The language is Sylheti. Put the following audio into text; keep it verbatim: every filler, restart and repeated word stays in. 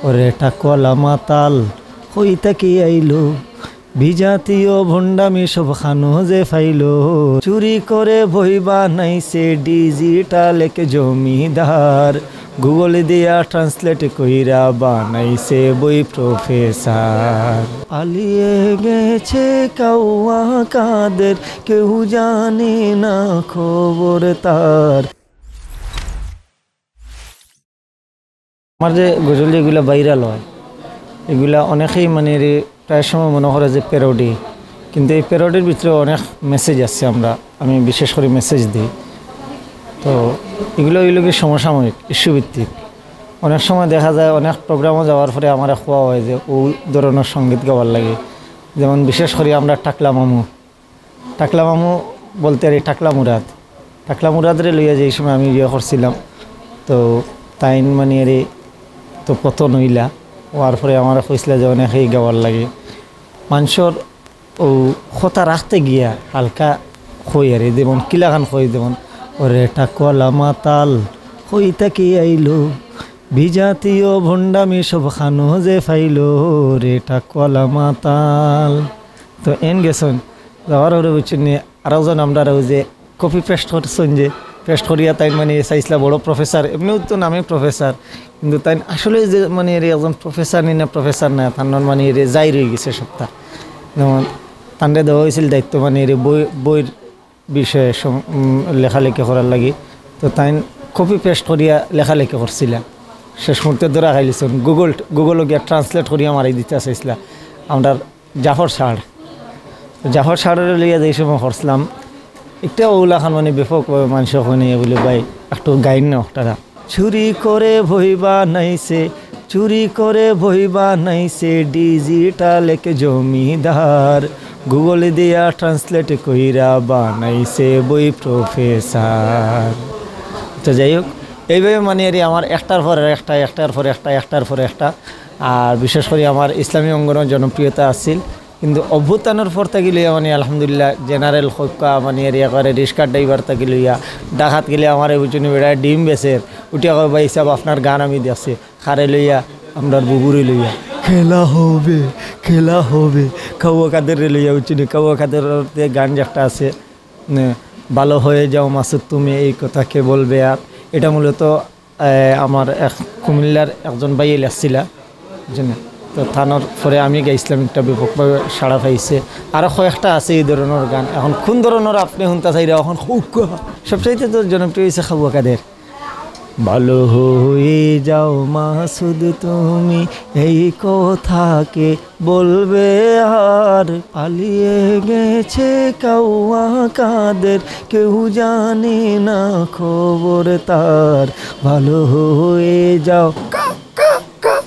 ওরে টাকওয়ালা মাতাল, কই থাকি আইলো? বিজাতীয় ভণ্ডামি সব খানো যে ফাইলো। চুরি করে বই বানাইছে ডিজিটাল এক জমিদার। গুগল দিয়া ট্রান্সলেট কইরা বানাইছে বই প্রফেসর। পালিয়ে গেছে কাউয়া কাদের, কেউ জানে না খবর তার। আমার যে গজল যেগুলা ভাইরাল হয়, এগুলা অনেকেই মানে এরে প্রায় সময় মনে করে যে প্যারোডি, কিন্তু এই প্যারোডির ভিতরে অনেক মেসেজ আছে। আমরা, আমি বিশেষ করে মেসেজ দিই। তো এগুলো হইল কি সমসাময়িক, ইস্যু ভিত্তিক। অনেক সময় দেখা যায় অনেক প্রোগ্রামও যাওয়ার পরে আমার খোয়া হয় যে ও ধরনের সঙ্গীত গাওয়ার লাগে। যেমন বিশেষ করে আমরা টাকলা মামু, টাকলা মামু বলতে আর এই টাকলা মুরাদ, টাকলা মুরাদরে লইয়া যেই সময় আমি ইয়ে করছিলাম, তো তাইন মানে এরে তো পতন হইলা, হওয়ার পরে আমার কইসলা যে অনেকেই গাওয়ার লাগে। মানুষের ও কথা রাখতে গিয়া হালকা কই আর এই যেমন কিলাখান কই, যেমন ওরে টাকওয়ালা মাতাল, কই থাকি আইলো? বিজাতীয় ভণ্ডামি সব খানো যে ফাইলো, রে টাকওয়ালা মাতাল। তো এন গেছন, যাওয়ার পরে বুঝছেন নি, আরোজন আমরা আরো যে কপি পেস্ট করছেন, যে পেস্ট করিয়া তাই মানে চাইছিলা বড় প্রফেসর, এমনিও তো নামে প্রফেসর, কিন্তু তাই আসলে যে মানে এর একজন প্রফেসর নি না, প্রফেসর না, তার নাম মানে এর যাই রয়ে গেছে সবটা। যেমন তানরে দেওয়া হয়েছিল দায়িত্ব মানে এর বই, বইর বিষয়ে সম-, উম, লেখালেখি করার লাগি। তো তাই কপি পেস্ট করিয়া লেখালেখি করছিলা, শেষ মুহূর্তে ধরা খাইলিছন। গুগল, গুগলও গিয়া ট্রান্সলেট করিয়া মারি দিতে চাইছিলা আমরা জাফর স্যার। জাফর স্যাররে লইয়া যেই সময় করছিলাম, একটা ওলাখান মানে ব্যাপকভাবে মানুষ ওখানে বলে, "ভাই, একটু গাইন না ওটারা।" চুরি করে বই বানাইছে, চুরি করে বই বানাইছে ডিজিটাল এক জমিদার। গুগল দিয়া ট্রান্সলেট কইরা বানাইছে বই প্রফেসর। তো যাই হোক, এইভাবে মানে এর আমার একটার পর একটা, একটার পর একটা, একটার পর একটা। আর বিশেষ করে আমার ইসলামী অঙ্গনও জনপ্রিয়তা আছিল, কিন্তু অভ্যুত্থানের পর থাকি লইয়া মানে আলহামদুলিল্লাহ জেনারেল খোকা মানে এর একবারে রিক্সা ড্রাইভার থাকি লইয়া ডাকাত গেলে আমার এই বুঝুনি বেড়ায় ডিম বেচের, উঠিয়া কয়, "ভাই সাহেব, আপনার গান আমি দেখছি।" খারে লইয়া আমরার বুবুরে লইয়া খেলা হবে, খেলা হবে। কাউয়া কাদের রে লইয়া উঠিনি, কাউয়া কাদের যে গান যে একটা আছে, নে, "ভালো হয়ে যাও মাসুদ তুমি, এই কথা কে বলবে আর।" এটা মূলত, এ, আমার এক কুমিল্লার একজন ভাইয়ে লেখছিলা, বুঝছেন? তো তানোর পরে আমি গাইছিলাম, একটা ব্যাপকভাবে সাড়া পাইছে। আরো কয়েকটা আছে এই ধরনের গান। এখন কোন ধরনের আপনি শুনতে চাইরা, এখন খোকা। সবচাইতে তো জনপ্রিয় হয়েছে কাউয়া কাদের। ভালো হয়ে যাও মাসুদ তুমি, এই কথাকে বলবে আর। পালিয়ে গেছে কাউয়া কাদের, কেউ জানে না খবর তার। ভালো হয়ে যাও। কা, কা, কা।